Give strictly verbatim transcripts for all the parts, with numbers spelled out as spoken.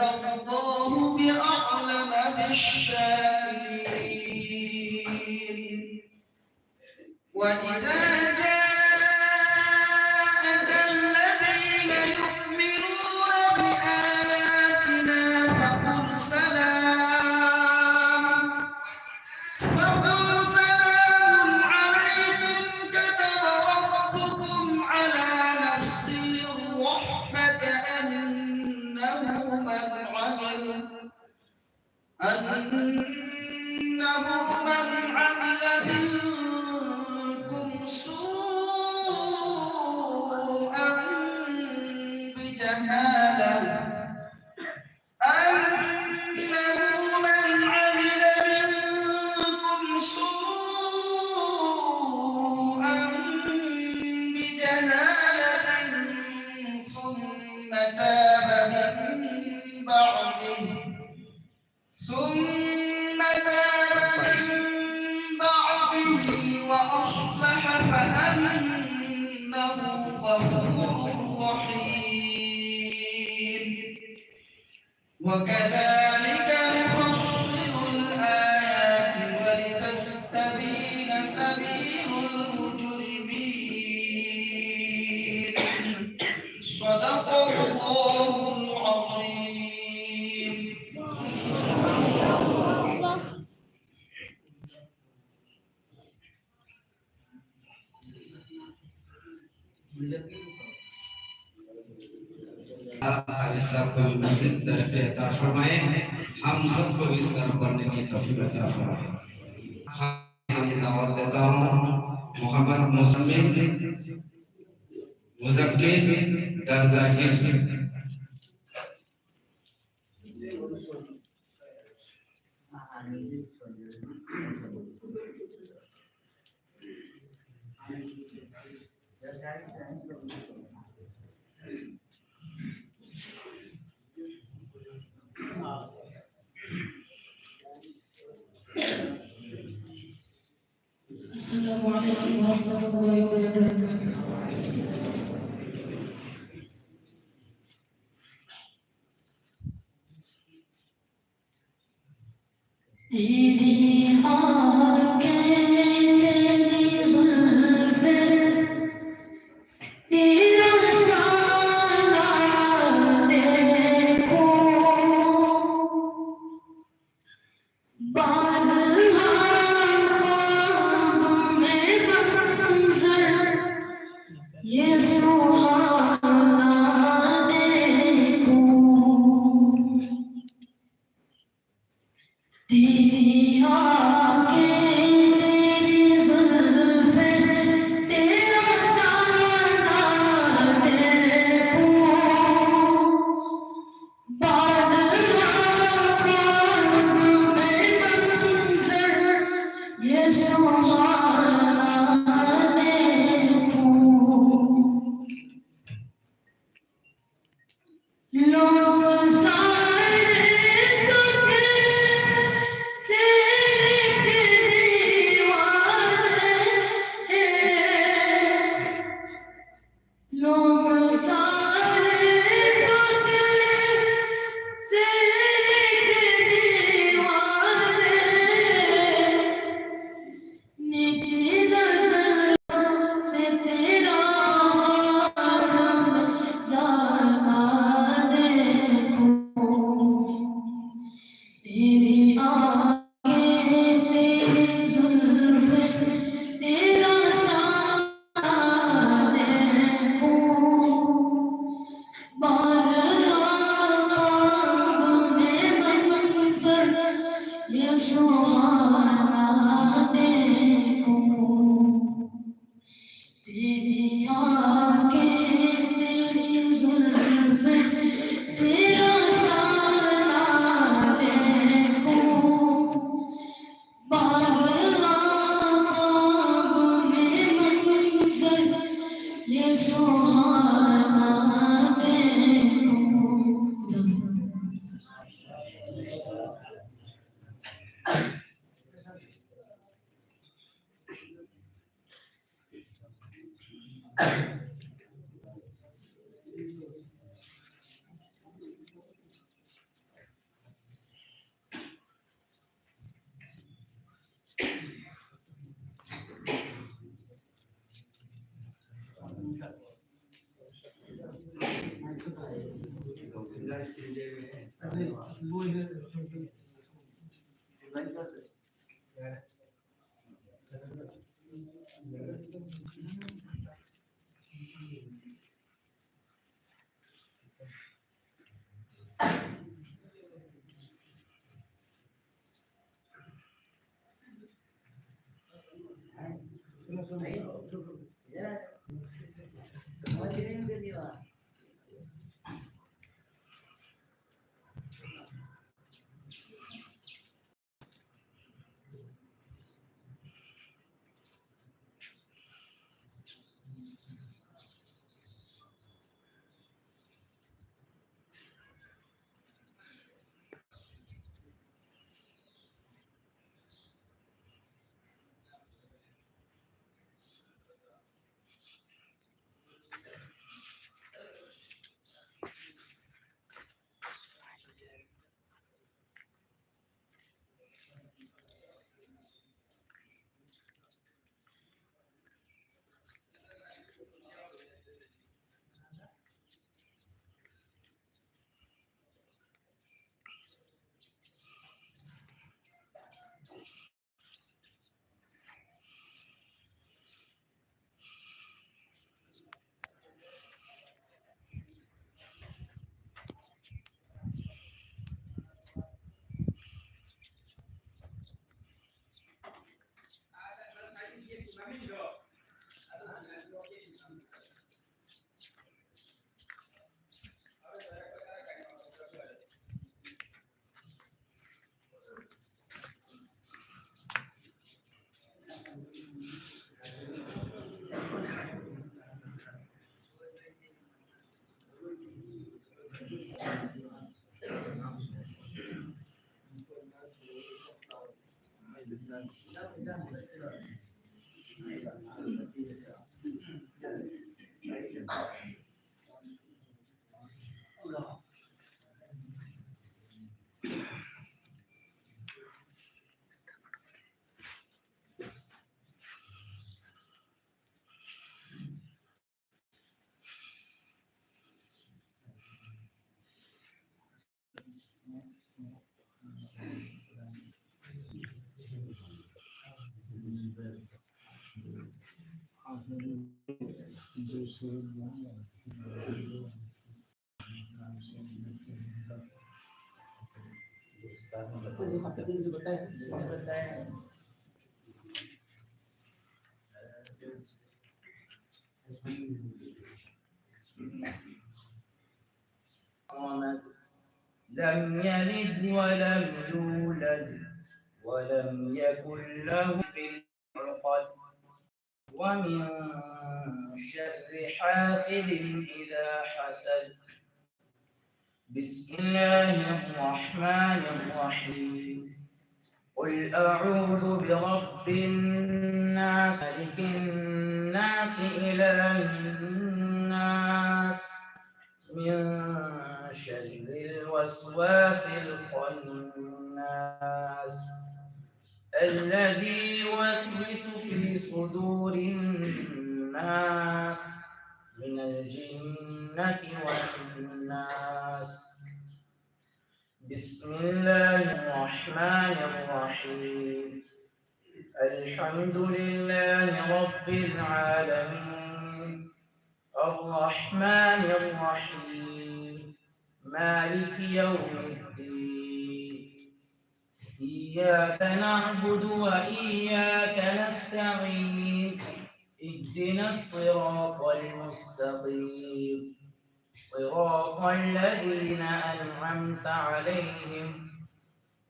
الله بأعلم بالشاكرين. وإذا جاءك الذين يؤمنون بآياتنا فقل سلام، فقل سلام عليكم كتب ربكم على نفسه الرحمة أنه من عمل أنه من عمل منكم سوءا بجهالة، أنه من عمل منكم سوءا بجهالة ثم تاب من بعده ثم تاب من بعده وأصلح فأنه غفور رحيم. وكذلك نفصل الآيات ولتستبين سبيل المجرمين. صدق الله العظيم. अल्लाह इस सबको भी मजीद तरक्की अता फरमाए, हम सबको भी इस तरफ बढ़ने की तौफीक अता फरमाए। हम दावत देता हूँ मोहम्मद मुजम्मिल मुजक्किर दरजा हिफ्ज। السلام عليكم ورحمة الله وبركاته. तेरी आंखें, तेरी जुल्फें, तेरा शाना देखो। बारहा ख्वाब में मंजर ये सुहाना देखो। तेरी आंखें, الصمد. لم يلد ولم يولد ولم يكن له في العقد. ومن شر حاسد إذا حسد. بسم الله الرحمن الرحيم. قل أعوذ برب الناس، ملك الناس، إله الناس، من شر الوسواس الخناس، الذي يوسوس في صدور الناس، من الجنة والناس. بسم الله الرحمن الرحيم. الحمد لله رب العالمين. الرحمن الرحيم. مالك يوم الدين. إياك نعبد وإياك نستعين. اهدنا الصراط المستقيم. صراط الذين أنعمت عليهم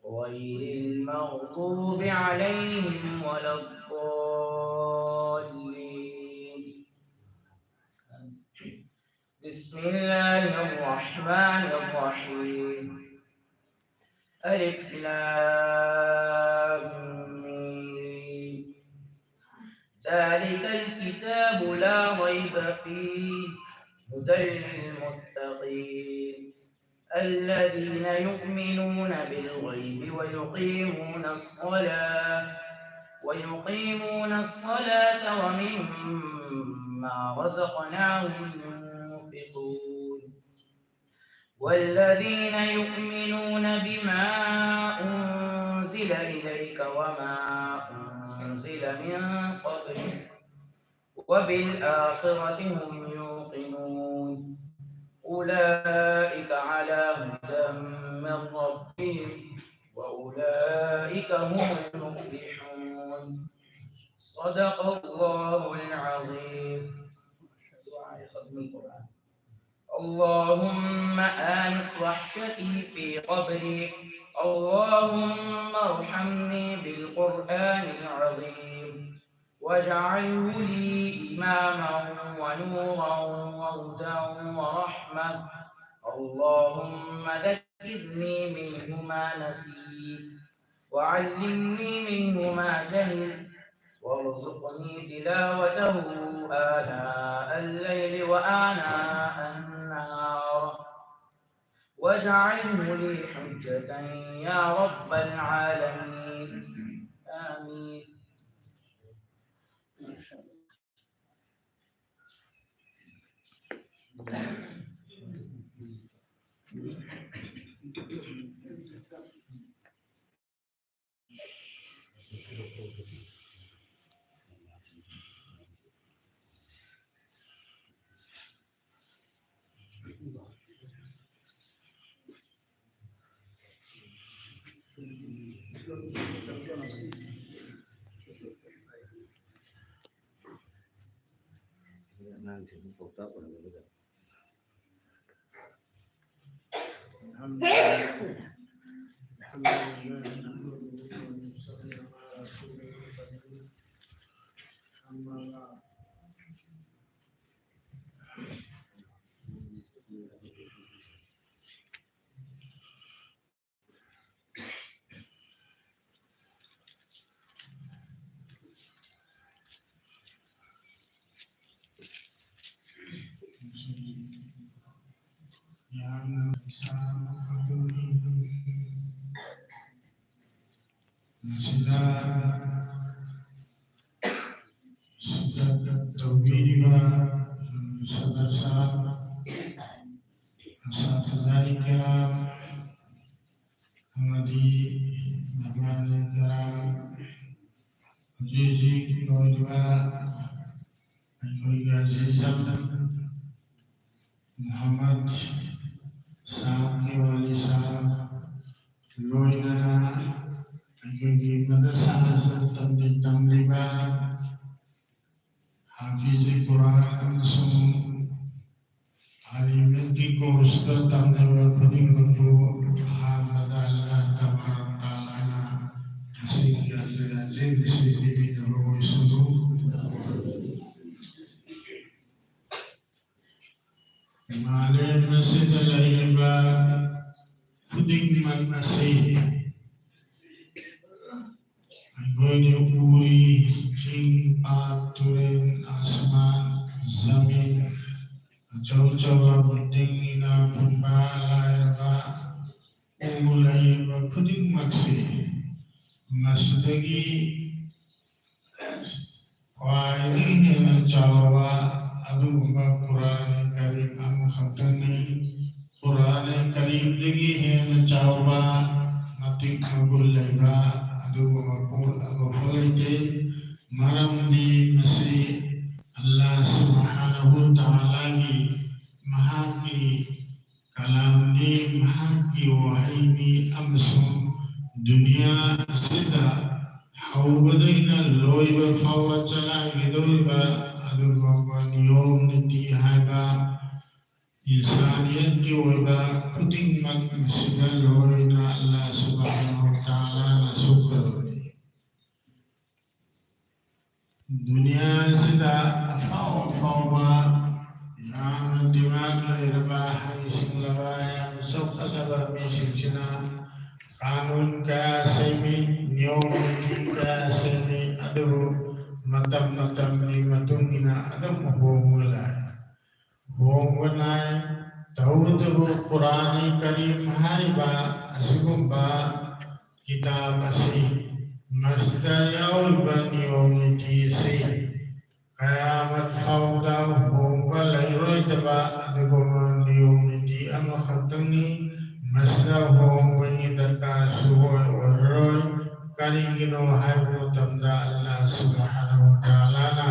غير المغضوب عليهم ولا الضالين. بسم الله الرحمن الرحيم. ألف لام ميم. ذلك الكتاب لا ريب فيه، هدى للمتقين، الذين يؤمنون بالغيب ويقيمون الصلاة ويقيمون الصلاة ومما رزقناهم ينفقون. والذين يؤمنون بما أنزل إليك وما أنزل من قبلك وبالآخرة هم يوقنون. أولئك على هدى من ربهم وأولئك هم المفلحون. صدق الله العظيم. دعاء ختم القرآن. اللهم آنس وحشتي في قبري. اللهم ارحمني بالقرآن العظيم. واجعله لي إماما ونورا وهدى ورحمة. اللهم ذكرني منه ما نسيت، وعلمني منه ما جهلت، وارزقني تلاوته آناء الليل وآناء النهار، واجعله لي حجة يا رب العالمين. آمين. أغانيꯁꯦ ꯑꯗꯨꯝ ꯄꯥꯎꯇꯥꯛ ꯑꯣꯏꯍꯜꯂꯒꯗꯕ. الحمد لله. الحمد لله نحمده ونصلي على رسوله الكريم. أما بعد. ꯌꯥꯝꯅ ꯏꯁꯥ ꯃꯁꯤꯗ ꯁꯤꯗ ꯇꯧꯕꯤꯔꯤꯕ ꯁꯗꯁꯥ ꯑꯁꯥꯇꯤꯖꯥꯅꯤ ꯀꯦꯔꯥꯝ ꯑꯃꯗꯤ ꯃꯦꯍꯃꯥꯅꯤ ꯀꯦꯔꯥꯝ, ꯍꯧꯖꯤꯛ ꯍꯧꯖꯤꯛ ꯂꯣꯏꯔꯤꯕ ꯁꯥꯍꯕꯀꯤ ꯋꯥꯂꯤ ꯁꯥꯍꯕ, ꯂꯣꯏꯅꯅ ꯑꯩꯈꯣꯏꯒꯤ ꯃꯗꯔꯁꯥꯗ ꯇꯝꯕꯤ ꯇꯝꯂꯤꯕ ꯍꯥꯐꯤꯖ ꯀꯨꯔꯥꯟ ꯑꯃꯁꯨꯡ ꯑꯥꯂꯤꯃꯦꯠꯀꯤ ꯀꯣꯔꯁꯇ ꯇꯝꯂꯤꯕ ꯈꯨꯗꯤꯡꯃꯛꯄꯨ ꯑꯍꯥꯟꯕꯗ ꯑꯜꯂꯥꯍ ꯇꯕꯥꯔꯛ ꯇꯥꯂꯥꯅ ꯉꯁꯤꯒꯤ ꯑꯖꯤꯔ ꯑꯖꯤꯔ ꯉꯁꯤ ꯄꯤꯕꯤꯅꯕ ꯑꯣꯏꯁꯅꯨ꯫ ꯃꯥꯂꯦꯝ ꯑꯁꯤꯗ ꯂꯩꯔꯤꯕ ꯈꯨꯗꯤꯡꯃꯛ ꯑꯁꯤ ꯑꯩꯈꯣꯏꯅ ꯎꯔꯤ, ꯆꯤꯡ, ꯄꯥꯠ, ꯇꯨꯔꯦꯜ, ꯑꯁꯃꯥꯟ, ꯖꯃꯤꯟ, ꯑꯆꯧ ꯑꯆꯧꯕ building, ꯏꯅꯥꯛ ꯈꯨꯟꯕ, ꯂꯥꯏꯔꯕ, ꯎ ꯂꯩꯔꯤꯕ ꯈꯨꯗꯤꯡꯃꯛꯁꯤ ꯃꯁꯤꯗꯒꯤ ꯈ꯭ꯋꯥꯏꯗꯒꯤ ꯍꯦꯟꯅ ꯆꯥꯎꯕ ꯑꯗꯨꯒꯨꯝꯕ ꯀꯨꯔꯥꯟ ꯀꯔꯤꯝ ꯑꯃꯈꯛꯇꯅꯤ꯫ ꯀꯨꯔꯥꯟ ꯀꯔꯤꯝꯗꯒꯤ ꯍꯦꯟꯅ ꯆꯥꯎꯕ, ꯃꯇꯤꯛ ꯃꯒꯨꯟ ꯂꯩꯕ ꯑꯗꯨꯒꯨꯝꯕ ꯄꯣꯠ ꯑꯃꯐꯥꯎ ꯂꯩꯇꯦ꯫ ꯃꯔꯝꯗꯤ ꯃꯁꯤ ꯑꯜꯂꯥꯍ ꯁꯨꯕꯍꯥꯅꯍꯨ ꯇꯥꯂꯥꯒꯤ, ꯃꯍꯥꯛꯀꯤ ꯀꯂꯥꯝꯅꯤ, ꯃꯍꯥꯛꯀꯤ ꯋꯥꯍꯩꯅꯤ, ꯑꯃꯁꯨꯡ ꯗꯨꯅꯤꯌꯥ ꯑꯁꯤꯗ ꯍꯧꯕꯗꯒꯤꯅ ꯂꯣꯏꯕ ꯐꯥꯎꯕ ꯆꯂꯥꯏꯒꯗꯧꯔꯤꯕ ꯑꯗꯨꯒꯨꯝꯕ ꯅꯤꯌꯣꯝ ꯅꯤꯇꯤ ꯍꯥꯏꯕ ꯏꯟꯁꯥꯅꯤꯌꯠꯀꯤ ꯑꯣꯏꯕ ꯈꯨꯗꯤꯡꯃꯛ ꯃꯁꯤꯗ ꯂꯣꯏꯅ ꯑꯜꯂꯥꯍ ꯁꯨꯕꯍꯥꯅꯍꯨ ꯇꯥꯂꯥꯅ ꯁꯨꯈ꯭ꯔꯕꯅꯤ꯫ ꯗꯨꯅꯤꯌꯥ ꯑꯁꯤꯗ ꯑꯐꯥꯎ ꯑꯐꯥꯎꯕ, ꯌꯥꯝꯅ ꯗꯤꯃꯥꯟ ꯂꯩꯔꯕ, ꯍꯩꯁꯤꯡꯂꯕ, ꯌꯥꯝ ꯆꯥꯎꯈꯠꯂꯕ ꯃꯤꯁꯤꯡꯁꯤꯅ ꯀꯥꯅꯨꯟ ꯀꯌꯥ ꯁꯦꯝꯃꯤ, ꯅꯤꯌꯣꯝ ꯅꯤꯇꯤ ꯀꯌꯥ ꯁꯦꯝꯃꯤ, ꯑꯗꯨꯕꯨ ꯃꯇꯝ ꯃꯇꯝꯒꯤ ꯃꯇꯨꯡ ꯏꯟꯅ ꯑꯗꯨꯝ ꯑꯍꯣꯡꯕ ꯂꯥꯛꯏ꯫ ꯍꯣꯡꯕ ꯅꯥꯏ꯫ ꯇꯧꯕꯇꯕꯨ ꯀꯨꯔꯥꯟ ꯀꯔꯤꯝ ꯍꯥꯏꯔꯤꯕ ꯑꯁꯤꯒꯨꯝꯕ ꯀꯤꯇꯥꯕ ꯑꯁꯤ, ꯃꯁꯤꯗ ꯌꯥꯎꯔꯤꯕ ꯅꯤꯌꯣꯝ ꯅꯤꯇꯤ ꯑꯁꯤ ꯀꯌꯥꯃꯠ ꯐꯥꯎꯕꯗ ꯍꯣꯡꯕ ꯂꯩꯔꯣꯏꯗꯕ ꯑꯗꯨꯒꯨꯝꯕ ꯅꯤꯌꯣꯝ ꯅꯤꯇꯤ ꯑꯃꯈꯛꯇꯪꯅꯤ꯫ ꯃꯁꯤꯗ ꯍꯣꯡꯕꯒꯤ ꯗꯔꯀꯥꯔꯁꯨ ꯑꯣꯏ-, ꯑꯣꯏꯔꯔꯣꯏ꯫ ꯀꯔꯤꯒꯤꯅꯣ ꯍꯥꯏꯕ ꯃꯇꯝꯗ, ꯑꯜꯂꯥꯍ ꯁꯨꯕꯍꯥꯅꯍꯨ ꯇꯥꯂꯥꯅ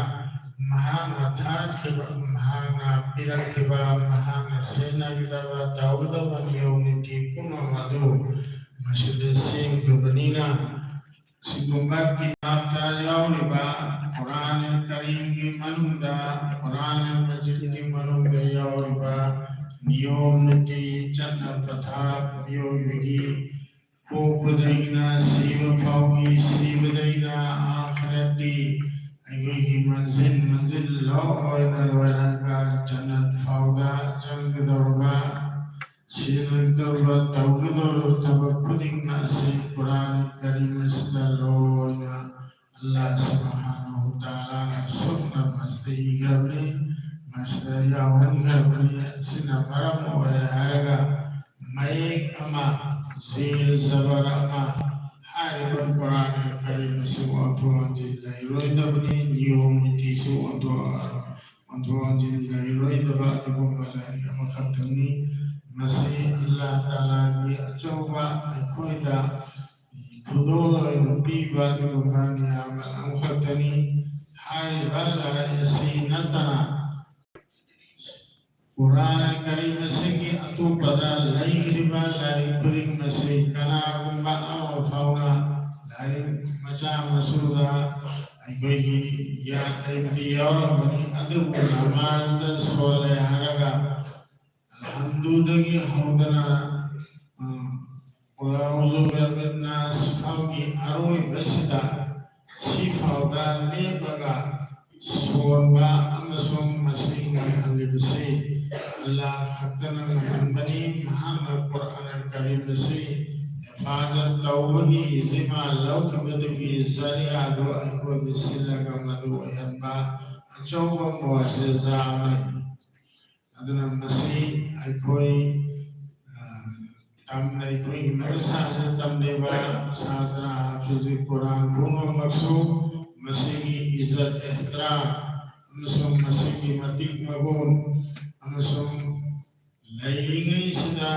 ꯃꯍꯥꯛꯅ ꯊꯥꯔꯛꯈꯤꯕ, ꯃꯍꯥꯛꯅ ꯄꯤꯔꯛꯈꯤꯕ, ꯃꯍꯥꯛꯅ ꯁꯤꯖꯤꯟꯅꯒꯗꯕ, ꯇꯧꯒꯗꯕ ꯅꯤꯌꯣꯝ ꯅꯤꯇꯤ ꯄꯨꯝꯅꯃꯛ ꯑꯗꯨ ꯃꯁꯤꯗ ꯁꯦꯝꯈꯤꯕꯅꯤꯅ, ꯁꯤꯒꯨꯝꯕ ꯀꯤꯇꯥꯕꯇ ꯌꯥꯎꯔꯤꯕ ꯀꯨꯔꯥꯟ ꯀꯔꯤꯝꯒꯤ ꯃꯅꯨꯡꯗ, ꯀꯨꯔꯥꯟ ꯃꯖꯤꯗꯀꯤ ꯃꯅꯨꯡꯗ ꯌꯥꯎꯔꯤꯕ ꯅꯤꯌꯣꯝ ꯅꯤꯇꯤ, ꯆꯠꯅ ꯄꯊꯥꯞ, ꯃꯤꯑꯣꯏꯕꯒꯤ ꯄꯣꯛꯄꯗꯒꯤꯅ ꯁꯤꯕ ꯐꯥꯎꯒꯤ, ꯁꯤꯕꯗꯒꯤꯅ ꯑꯥꯈꯤꯔꯠꯀꯤ ꯑꯩꯈꯣꯏꯒꯤ ꯃꯟꯖꯤꯜ, ꯃꯟꯖꯤꯜ ꯂꯣꯏꯅ ꯂꯣꯏꯔꯒ ꯖꯟꯅꯠ ꯐꯥꯎꯗ ꯆꯪꯒꯗꯧꯔꯕ, ꯁꯤꯖꯤꯟꯅꯒꯗꯧꯔꯕ, ꯇꯧꯒꯗꯧꯔꯕ ꯊꯕꯛ ꯈꯨꯗꯤꯡꯃꯛ ꯑꯁꯤ ꯀꯨꯔꯥꯟ ꯀꯔꯤꯝ ꯑꯁꯤꯗ ꯂꯣꯏꯅ ꯑꯜꯂꯥꯍ ꯁꯨꯕꯍꯥꯅꯍꯨ ꯋ ꯇꯥꯂꯥꯅ ꯁꯨꯞꯅ ꯃꯁꯤꯗ ꯏꯈ꯭ꯔꯕꯅꯤ, ꯃꯁꯤꯗ ꯌꯥꯎꯍꯟꯈ꯭ꯔꯕꯅꯤ꯫ ꯑꯁꯤꯅ ꯃꯔꯝ ꯑꯣꯏꯔꯦ ꯍꯥꯏꯔꯒ ꯃꯌꯦꯛ ꯑꯃ, ꯖꯦꯔ ꯖꯕꯔ ꯑꯃ, ꯍꯥꯏꯔꯤꯕ ꯀꯨꯔꯥꯟ ꯀꯔꯤꯝ ꯑꯁꯤ ꯑꯣꯟꯊꯣꯛ ꯑꯣꯟꯁꯤꯟ ꯂꯩꯔꯣꯏꯗꯕꯅꯤ, ꯅꯤꯌꯣꯝ ꯅꯤꯇꯤꯁꯨ ꯑꯣꯟꯊꯣꯛ ꯑꯣꯟꯊꯣꯛ ꯑꯣꯟꯁꯤꯟ ꯂꯩꯔꯣꯏꯗꯕ ꯑꯗꯨꯒꯨꯝꯕ ꯂꯥꯏꯔꯤꯛ ꯑꯃꯈꯛꯇꯅꯤ꯫ ꯃꯁꯤ ꯑꯜꯂꯥꯍ ꯇꯥꯂꯥꯒꯤ ꯑꯆꯧꯕ ꯑꯩꯈꯣꯏꯗ ꯈꯨꯗꯣꯜ ꯑꯣꯏꯅ ꯄꯤꯕ ꯑꯗꯨꯒꯨꯝꯕ ꯅꯤꯌꯥꯃꯠ ꯑꯃꯈꯛꯇꯅꯤ꯫ ꯍꯥꯏꯔꯤꯕ ꯂꯥꯏꯔꯤꯛ ꯑꯁꯤ ꯅꯠꯇꯅ ꯀꯨꯔꯥꯟ ꯀꯔꯤꯝ ꯑꯁꯤꯒꯤ ꯑꯇꯣꯞꯄꯗ ꯂꯩꯈ꯭ꯔꯤꯕ ꯂꯥꯏꯔꯤꯛ ꯈꯨꯗꯤꯡꯃꯛꯁꯤ ꯀꯅꯥꯒꯨꯝꯕ ꯑꯃ ꯐꯥꯎꯅ ꯂꯥꯏꯔꯤꯛ ꯃꯆꯥ ꯃꯁꯨꯗ ꯑꯩꯈꯣꯏꯒꯤ ꯒ꯭ꯌꯥꯟ ꯂꯩꯕꯗꯤ ꯌꯥꯎꯔꯝꯒꯅꯤ, ꯑꯗꯨꯕꯨ ꯅꯃꯥꯖꯗ ꯁꯣꯜꯂꯦ ꯍꯥꯏꯔꯒ ꯑꯜꯍꯝꯗꯨꯗꯒꯤ ꯍꯧꯗꯅ, ꯑ, ꯀꯨꯜ ꯑꯎꯖꯨ ꯕꯤꯔꯕꯤꯟ ꯅꯥꯁ ꯐꯥꯎꯒꯤ ꯑꯔꯣꯏꯕꯁꯤꯗ ꯁꯤꯐꯥꯎꯗ ꯂꯦꯞꯄꯒ ꯁꯣꯟꯕ ꯑꯃꯁꯨꯡ ꯃꯁꯤ ꯉꯝꯍꯜꯂꯤꯕꯁꯤ ꯑꯜꯂꯥꯍ ꯈꯛꯇꯅ ꯉꯝꯍꯟꯕꯅꯤ꯫ ꯃꯍꯥꯛꯅ ꯀꯨꯔꯥꯟ ꯀꯔꯤꯝ ꯑꯁꯤ ꯍꯤꯐꯥꯖꯠ ꯇꯧꯕꯒꯤ ꯖꯤꯃꯥ ꯂꯧꯈꯤꯕꯗꯨꯒꯤ ꯖꯔꯤꯌꯥꯗꯨ ꯑꯩꯈꯣꯏꯗ ꯁꯤꯜꯂꯒ ꯃꯗꯨ ꯑꯣꯏꯍꯟꯕ ꯑꯆꯧꯕ ꯃꯨꯑꯖꯤꯖꯥ ꯑꯃꯅꯤ꯫ ꯑꯗꯨꯅ ꯃꯁꯤ ꯑꯩꯈꯣꯏ, ꯑ, ꯇꯝ-, ꯑꯩꯈꯣꯏꯒꯤ ꯃꯗꯔꯁꯥꯗ ꯇꯝꯂꯤꯕ ꯁꯥꯇ꯭ꯔ ꯍꯥꯐꯤꯖ ꯀꯨꯔꯥꯟ ꯄꯨꯝꯅꯃꯛꯁꯨ ꯃꯁꯤꯒꯤ ꯏꯖꯠ ꯑꯦꯍꯇꯤꯔꯥꯝ ꯑꯃꯁꯨꯡ ꯃꯁꯤꯒꯤ ꯃꯇꯤꯛ ꯃꯒꯨꯟ ꯑꯃꯁꯨꯡ ꯂꯩꯔꯤꯉꯩꯁꯤꯗ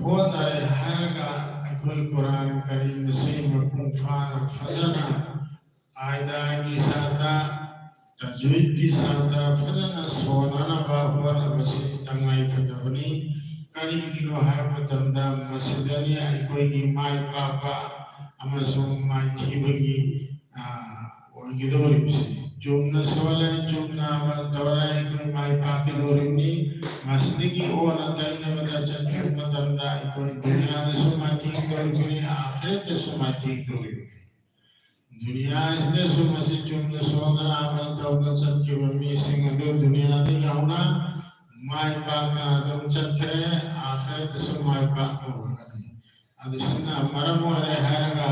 ꯍꯣꯠꯅꯔꯦ ꯍꯥꯏꯔꯒ ꯑꯩꯈꯣꯏ ꯀꯨꯔꯥꯟ ꯀꯔꯤꯝ ꯑꯁꯤ ꯃꯄꯨꯡ ꯐꯥꯅ ꯐꯖꯅ ꯀꯥꯏꯗꯥꯒꯤ ꯁꯥꯇ꯭ꯔ ꯇꯖꯋꯤꯗꯀꯤ ꯁꯥꯇ꯭ꯔ ꯐꯖꯅ ꯁꯣꯟꯅꯅꯕ ꯍꯣꯠꯅꯕꯁꯤ ꯇꯉꯥꯏ ꯐꯗꯕꯅꯤ꯫ ꯀꯔꯤꯒꯤꯅꯣ ꯍꯥꯏꯕ ꯃꯇꯝꯗ ꯃꯁꯤꯗꯅꯤ ꯑꯩꯈꯣꯏꯒꯤ ꯃꯥꯏ ꯄꯥꯛꯄ ꯑꯃꯁꯨꯡ ꯃꯥꯏꯊꯤꯕꯒꯤ, ꯑ, ꯑꯣꯏꯒꯗꯧꯔꯤꯕꯁꯤ꯫ ꯆꯨꯝꯅ ꯁꯣꯜꯂꯦ, ꯆꯨꯝꯅ ꯑꯃꯜ ꯇꯧꯔꯦ, ꯑꯩꯈꯣꯏ ꯃꯥꯏ ꯄꯥꯛꯀꯗꯧꯔꯤꯕꯅꯤ꯫ ꯃꯁꯤꯗꯒꯤ ꯑꯣꯟꯅ ꯇꯩꯅꯕꯗ ꯆꯠꯈꯤꯕ ꯃꯇꯝꯗ ꯑꯩꯈꯣꯏ ꯗꯨꯅꯤꯌꯥꯗꯁꯨ ꯃꯥꯏꯊꯤꯒꯗꯧꯔꯤꯕꯅꯤ, ꯑꯥꯈꯤꯔꯠꯇꯁꯨ ꯃꯥꯏꯊꯤꯒꯗꯧꯔꯤꯕꯅꯤ꯫ ꯗꯨꯅꯤꯌꯥ ꯑꯁꯤꯗꯁꯨ ꯃꯁꯤ ꯆꯨꯝꯅ ꯁꯣꯝꯗ ꯑꯃꯜ ꯇꯧꯗꯨꯅ ꯆꯠꯈꯤꯕ ꯃꯤꯁꯤꯡ ꯑꯗꯨ ꯗꯨꯅꯤꯌꯥꯗꯒꯤ ꯍꯧꯅ ꯃꯥꯏ ꯄꯥꯛꯇꯅ ꯑꯗꯨꯝ ꯆꯠꯈ꯭ꯔꯦ, ꯑꯥꯈꯤꯔꯠꯇꯁꯨ ꯃꯥꯏ ꯄꯥꯛꯄ ꯑꯣꯏꯒꯅꯤ꯫ ꯑꯗꯨꯁꯤꯅ ꯃꯔꯝ ꯑꯣꯏꯔꯦ ꯍꯥꯏꯔꯒ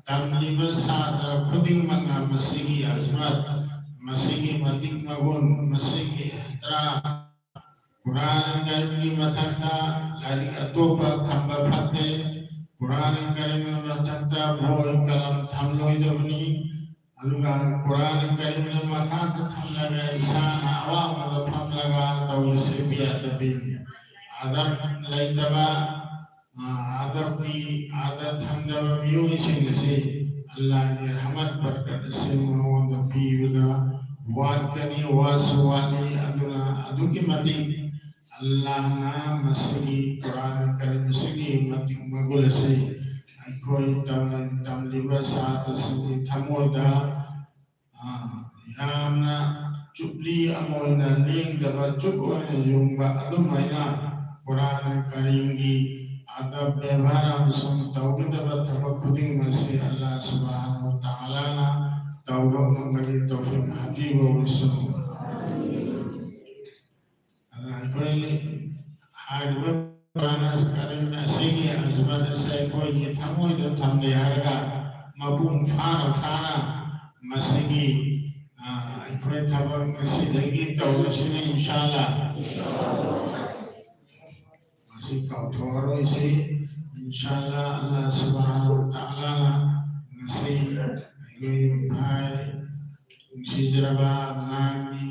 ꯇꯝꯂꯤꯕ ꯁꯥꯇ꯭ꯔ ꯈꯨꯗꯤꯡꯃꯛꯅ ꯃꯁꯤꯒꯤ ꯑꯖꯃꯠ, ꯃꯁꯤꯒꯤ ꯃꯇꯤꯛ ꯃꯒꯨꯟ, ꯃꯁꯤꯒꯤ ꯍꯩꯇ꯭ꯔꯥ, ꯀꯨꯔꯥꯟ ꯀꯔꯤꯝꯒꯤ ꯃꯊꯛꯇ ꯂꯥꯏꯔꯤꯛ ꯑꯇꯣꯞꯄ ꯊꯝꯕ ꯐꯠꯇꯦ꯫ ꯀꯨꯔꯥꯟ ꯀꯔꯤꯝꯒꯤ ꯃꯊꯛꯇ ꯕꯣꯏ ꯀꯂꯝ ꯊꯝꯂꯣꯏꯗꯕꯅꯤ꯫ ꯑꯗꯨꯒ ꯀꯨꯔꯥꯟ ꯀꯔꯤꯝꯒꯤ ꯃꯈꯥꯗ ꯊꯝꯂꯒ ꯏꯁꯥꯅ ꯑꯋꯥꯡꯕꯗ ꯐꯝꯂꯒ ꯇꯧꯕꯁꯤ ꯕꯤꯌꯥꯗꯕꯤꯅꯤ꯫ ꯑꯗꯕ ꯂꯩꯇꯕ, ꯑ, ꯑꯗꯕꯀꯤ, ꯑꯗꯕ ꯊꯝꯗꯕ ꯃꯤꯑꯣꯏꯁꯤꯡ ꯑꯁꯤ ꯑꯜꯂꯥꯍꯒꯤ ꯔꯍꯃꯠ ꯕꯔꯀꯠ ꯑꯁꯤ ꯃꯉꯣꯟꯗ ꯄꯤꯕꯗ ꯋꯥꯠꯀꯅꯤ, ꯋꯥꯠꯁꯨ ꯋꯥꯠꯂꯤ꯫ ꯑꯗꯨꯅ ꯑꯗꯨꯛꯀꯤ ꯃꯇꯤꯛ ꯑꯜꯂꯥꯍꯅ ꯃꯁꯤꯒꯤ ꯀꯨꯔꯥꯟ ꯀꯔꯤꯝ ꯑꯁꯤꯒꯤ ꯃꯇꯤꯛ ꯃꯒꯨꯟ ꯑꯁꯤ ꯑꯩꯈꯣꯏ ꯇꯝ-, ꯇꯝꯂꯤꯕ ꯁꯥꯇ꯭ꯔꯁꯤꯡꯒꯤ ꯊꯃꯣꯏꯗ, ꯑ, ꯌꯥꯝꯅ ꯆꯨꯞꯂꯤ ꯑꯃ ꯑꯣꯏꯅ ꯂꯦꯡꯗꯕ ꯆꯨꯞ ꯑꯣꯏꯅ ꯌꯨꯡꯕ ꯑꯗꯨꯃꯥꯏꯅ ꯀꯨꯔꯥꯟ ꯀꯔꯤꯝꯒꯤ ꯑꯗꯕ ꯕꯦꯕꯥꯔ ꯑꯃꯁꯨꯡ ꯇꯧꯒꯗꯕ ꯊꯕꯛ ꯈꯨꯗꯤꯡꯃꯛꯁꯤ ꯑꯜꯂꯥꯍ ꯁꯨꯕꯍꯥꯅꯍꯨ ꯋ ꯇꯥꯂꯥꯅ ꯇꯧꯕ ꯉꯝꯕꯒꯤ ꯇꯧꯐꯤꯛ ꯍꯥꯞꯄꯤꯕ ꯑꯣꯏꯁꯅꯨ꯫ ꯑꯗꯨꯅ ꯑꯩꯈꯣꯏ ꯍꯥꯏꯔꯤꯕ ꯀꯨꯔꯥꯟ ꯀꯔꯤꯝ ꯑꯁꯤꯒꯤ ꯑꯖꯃꯠ ꯑꯁꯤ ꯑꯩꯈꯣꯏꯒꯤ ꯊꯃꯣꯏꯗ ꯊꯝꯂꯦ ꯍꯥꯏꯔꯒ ꯃꯄꯨꯡ ꯐꯥꯅ ꯐꯥꯅ ꯃꯁꯤꯒꯤ, ꯑ, ꯑꯩꯈꯣꯏ ꯊꯕꯛ ꯉꯁꯤꯗꯒꯤ ꯇꯧꯔꯁꯤꯅ ꯏꯟꯁꯥꯜꯂꯥ꯫ ꯃꯁꯤ ꯀꯥꯎꯊꯣꯛꯑꯔꯣꯏꯁꯤ꯫ ꯏꯟꯁꯥꯜꯂꯥ ꯑꯜꯂꯥꯍ ꯁꯨꯕꯍꯥꯅꯍꯨ ꯋ ꯇꯥꯂꯥꯅ ꯉꯁꯤ ꯑꯩꯈꯣꯏ ꯚꯥꯏ ꯅꯨꯡꯁꯤꯖꯔꯕ ꯑꯗꯅꯥꯟꯒꯤ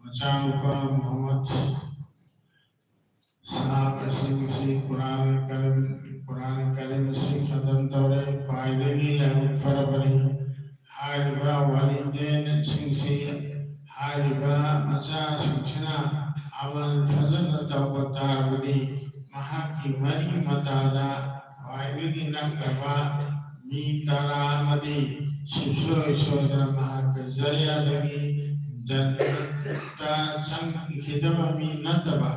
ꯃꯆꯥꯅꯨꯄꯥ ꯃꯨꯍꯝꯃꯗ ꯁꯥꯍꯕ ꯑꯁꯤ ꯉꯁꯤ ꯀꯨꯔꯥꯟ ꯀꯔꯤꯝ, ꯀꯨꯔꯥꯟ ꯀꯔꯤꯝ ꯑꯁꯤ ꯈꯇꯝ ꯇꯧꯔꯦ, ꯈ꯭ꯋꯥꯏꯗꯒꯤ ꯂꯥꯏꯕꯛ ꯐꯔꯕꯅꯤ꯫ ꯍꯥꯏꯔꯤꯕ ꯋꯥꯂꯤꯗꯦꯟꯁꯤꯡꯁꯤ ꯅꯛꯅꯕ ꯃꯤ ꯇꯔꯥ ꯑꯃꯗꯤ ꯁꯨꯡꯁꯣꯏ ꯁꯣꯏꯗꯅ ꯃꯍꯥꯛꯀꯤ ꯖꯔꯤꯌꯥꯗꯒꯤ ꯖꯟꯅꯠꯇ ꯆꯪꯈꯤꯗꯕ ꯃꯤ ꯅꯠꯇꯕ,